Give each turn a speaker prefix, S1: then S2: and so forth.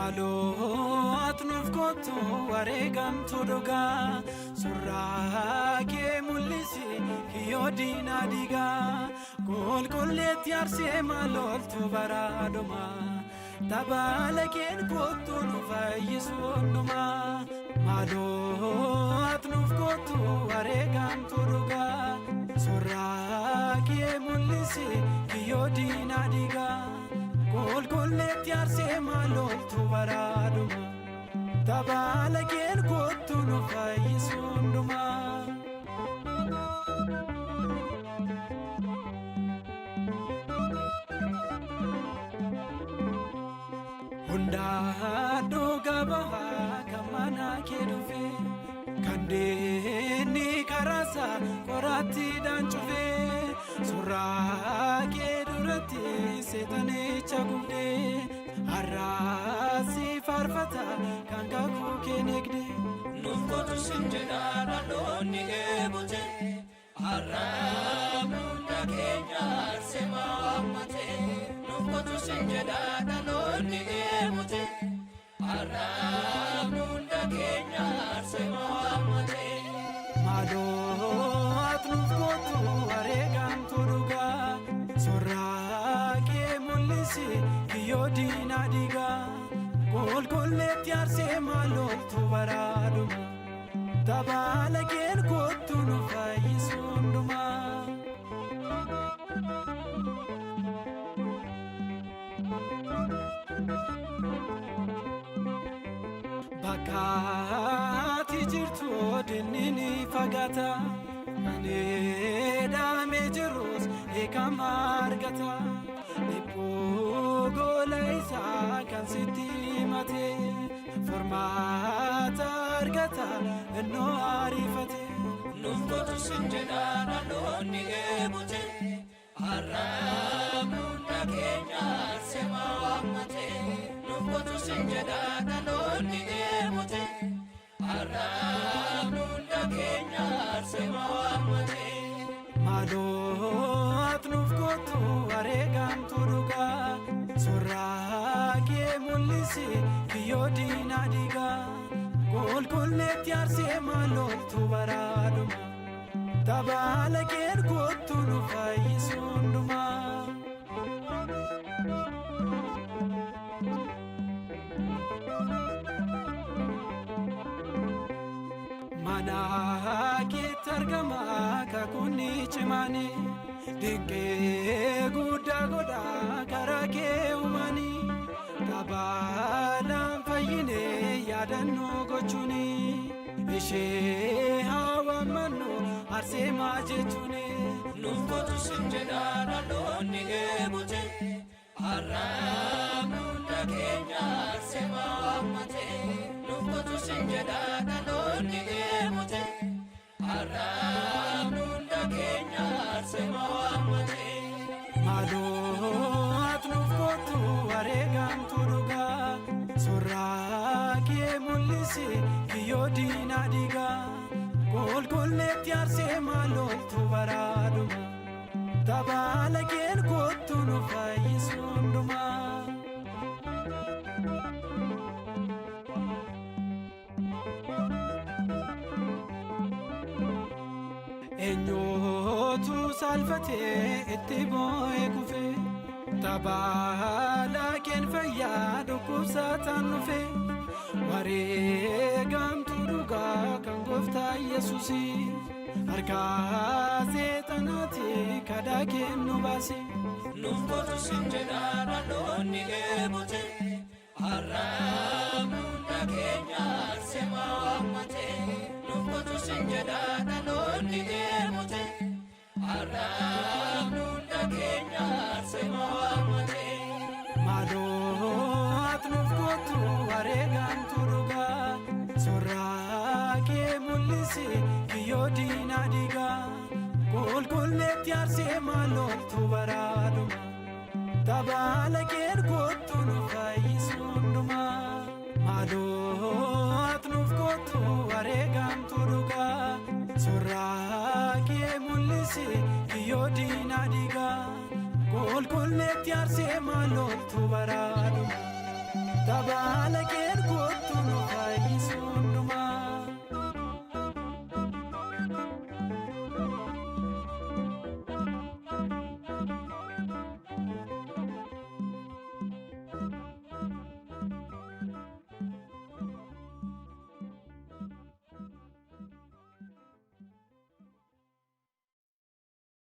S1: Maaloo ati nuuf kottu wareegamtu dhugaa, surraa kee mul'isi kiyyoo diinaa diigaa. Qulqulleetti Arseemaa loltu baraadhuma, tabaala keen kottu nu fayyisu hundumaa. Maaloo ati nuuf kottu wareegamtu dhugaa, surraa kee mul'isi kiyyoo diinaa diigaa. Qulqulleetti Arseemaa loltu baraadhuma, tabaala keen kottu nu fayyisu hundumaa. Hundaa dhuga bahaa kan mana kee dhufe, kan deemni karaasa qoraattiidhaan cufe, surraa kee duratti seexanicha gubdee, har'aasi faarfata kan kakuu kee eegde.
S2: Nuuf kottu sin jedha dhaloonni dheebote, har'aaf hunda keenya Arseemaa waammate. Nuuf kottu sin jedha dhaloonni dheebote, har'aaf hunda keenya Arseemaa waammate.
S1: Maaloo ati nuuf kottu wareegamtu dhugaa, surraa kee mul'isi kiyyoo diinaa diigaa. Qulqulleetti Arseemaa loltu baraadhuma, tabaala keen kottu nu fayyisu hundumaa. Bakka ati jirtu diinni ni fagaata, kan hidhamee jirus hiikama argata. Dhiphuu gola isaa kan sitti himate, furmaata argata innoo ariifate.
S2: Nuuf kottu sin jedha dhaloonni dheebote, har'aaf hunda keenya Arseemaa waammate. Nuuf kottu sin jedha dhaloonni dheebote, har'aaf hunda keenya Arseemaa waammate.
S1: Maaloo ati nuuf kottu wareegamtu dhugaa, surraa kee mul'isi kiyyoo diinaa diigaa. Qulqulleetti Arseemaa loltu baraadhuma, tabaala keen kottu nu fayyisu hundumaa. Mana keetti argama kakuunni cimaani, dinqee guddaa godha karaa kee uumani. Tabaalaan fayyine yaadannoo gochuuni, ishee haa waammannu Arseemaa jechuuni.
S2: Nuuf kottu sin jedha dhaloonni dheebote, har'aaf hunda keenya Arseemaa waammate. Nuuf kottu sin jedha dhaloonni dheebote, har'aaf hunda keenya Arseemaa waammate.
S1: Maaloo ati nuuf kottu wareegamtu dhugaa, surraa kee mul'isi kiyyoo diinaa diigaa. Qulqulleetti Arseemaa loltu baraadhuma, tabaala keen kottu nu fayyisu hundumaa. Eenyutu saalfatee itti boo'ee kufe, tabaala keen fayyaa dhukkubsataan dhufe, wareegamtu dhugaa kan gooftaa Yesuusi, harka seexanaati kadhaa kennu baasi.
S2: Nuuf kottu sin jedha dhaloonni dheebote, har'aaf hunda keenya Arseemaa waammate. Nuuf kottu sin jedha dhaloonni dheebote, har'aaf hunda keenya Arseemaa waammate.
S1: Maaloo ati nuuf kottu wareegamtu dhugaa, surraa kee mul'isi kiyyoo diinaa diigaa. Qulqulleetti Arseemaa loltu baraadhuma, tabaala keen kottu nu fayyisu hundumaa. Maaloo ati nuuf kottu wareegamtu dhugaa, surraa kee mul'isi kiyyoo diinaa diigaa. Qulqulleetti Arseemaa loltu baraadhuma, Tabaala keen kottu nu.